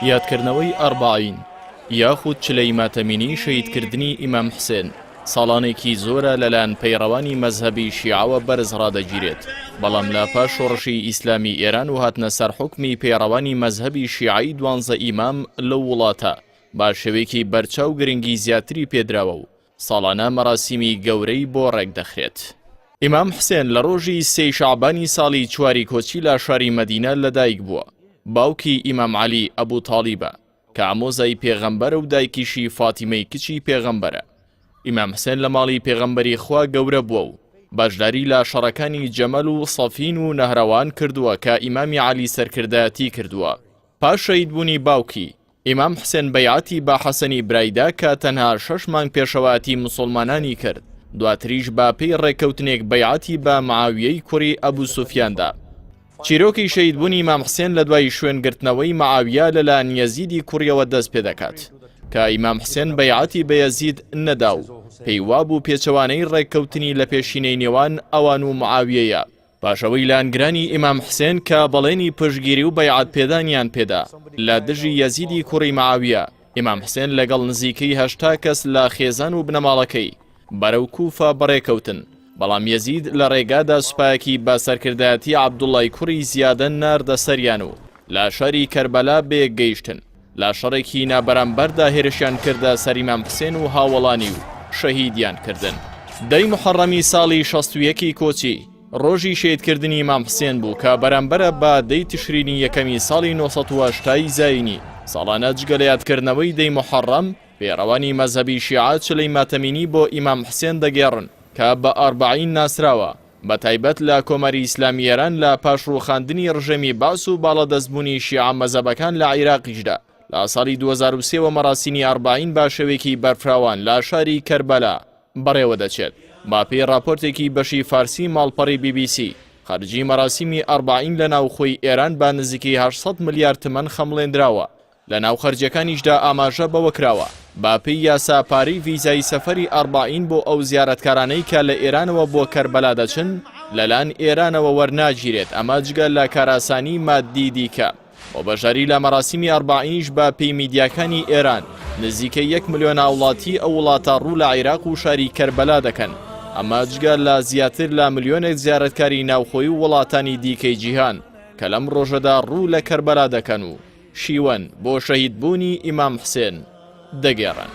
یادکردنەوەی ئەربەعین یاخود چلەی ماتەمینی شەهیدکردنی ئیمام حسێن ساڵانێکی زۆرە لەلایەن پەیڕەوانی مەزهەبی شیعەوە بەرز ڕادەگیرێت، بەڵام لە پاش شۆڕشی ئیسلامی ئێران و هاتنە سەر حوکمی پەیڕەوانی مەزهەبی شیعەی دوانزە ئیمام لەو وڵاتە بە شێوەیەکی بەرچاو گرنگی زیاتری پێدراوە و ساڵانە مەراسیمی گەورەی بۆ ڕێکدەخرێت. ئیمام حسێن لە ڕۆژی سێی شەعبانی ساڵی چواری کۆچی لە شاری مەدینە لەدایک بووە، باوکی ئیمام عەلی ئەبو تاڵیبە کە ئامۆزای پێغەمبەرە و دایکیشی فاتیمەی کچی پێغەمبەرە. ئیمام حسێن لە ماڵی پێغەمبەری خوا گەورە بووە و بەشداری لە شەڕەکانی جەمەل و سەفین و نەهرەوان کردووە کە ئیمامی عەلی سەرکردایەتی کردووە. پاش شەهیدبوونی باوکی، ئیمام حسێن بەیعەتی بە حەسەنی برای دا کە تەنها شەش مانگ پێشەوایەتی موسوڵمانانی کرد، دواتریش بە پێی ڕێککەوتنێک بەیعەتی بە معاویەی کوڕی ئەبو سوفیان دا. چیرۆکی شەهیدبوونی ئیمام حسێن لە دوای شوێن گرتنەوەی معاویە لەلایەن یەزیدی کوڕیەوە دەست پێدەکات کە ئیمام حسێن بەیعەتی بە یەزید نەدا و پێی وابوو پێچەوانەی ڕێککەوتنی لە پێشینەی نێوان ئەوان و معاویەیە. پاش ئەوەی لایەنگرانی ئیمام حسێن کە بەڵێنی پشتگیری و بەیعەت پێدانیان پێدا لە دژی یەزیدی کوڕی معاویە، ئیمام حسێن لەگەڵ نزیکەی 80 کەس لە خێزان و بنەماڵەکەی بەرەو کوفە بەڕێکەوتن، بەڵام یەزید لە ڕێگادا سوپایەکی بە سەرکردایەتی عەبدوڵای کوڕی زیادە ناردە سەریان و لە شاری کەربەلا بەیەک گەیشتن، لە شەڕێکی نابەرامبەردا هێرشیان کردە سەر ئیمام حسێن و هاوەڵانی و شەهیدیان کردن. دەی موحەڕەمی ساڵی 61 ی کۆچی، ڕۆژی شەهیدکردنی ئیمام حسێن بوو کە بەرامبەرە بە دەی تشرینی یەکەمی ساڵی 980 ی زایینی، ساڵانە جگە لە یادکردنەوەی دەی موحەڕەم، پەیڕەوانی مەزهەبی شیعە چلەی ماتەمینی بۆ ئیمام حسێن دەگێڕن کە بە ئەربەعین ناسراوە، بە تایبەت لە کۆماری ئیسلامی ئێران لە پاش ڕووخاندنی ڕژێمی بەعس و باڵادەستبوونی شیعە مەزهەبەکان لە عیراقیشدا لە ساڵی 2003 وە مەراسیمی ئەربەعین بە شێوەیەکی بەرفراوان لە شاری کەربەلا بەڕێوە دەچێت. بە پێی ڕاپۆرتێکی بەشی فارسی ماڵپەڕی بی بی سی، خەرجی مەراسیمی ئەربەعین لە ناوخۆی ئێران بە نزیکەی 800 ملیار تمەن خەمڵێندراوە. لە ناو خەرجیەکانیشدا ئاماژە بەوە کراوە، بە پێی یاسا پارەی ڤیزای سەفەری ئەربەعین بۆ ئەو زیارەتکارانەی کە لە ئێرانەوە بۆ کەربەلا دەچن لەلایەن ئێرانەوە وەرناگیرێت، ئەمە جگە لە کارئاسانی ماددی دیکە. بۆ بەشداری لە مەراسیمی ئەربەعینیش بە پێی میدیاکانی ئێران نزیکەی یەک ملیۆن هاوڵاتی ئەو وڵاتە ڕوو لە عیراق و شاری کەربەلا دەکەن، ئەمە جگە لە زیاتر لە ملیۆنێک زیارەتکاری ناوخۆی و وڵاتانی دیکەی جیهان کە لەم ڕۆژەدا ڕوو لە کەربەلا دەکەن و شیوەن بۆ شەهید بوونی ئیمام حسێن دەگێڕن.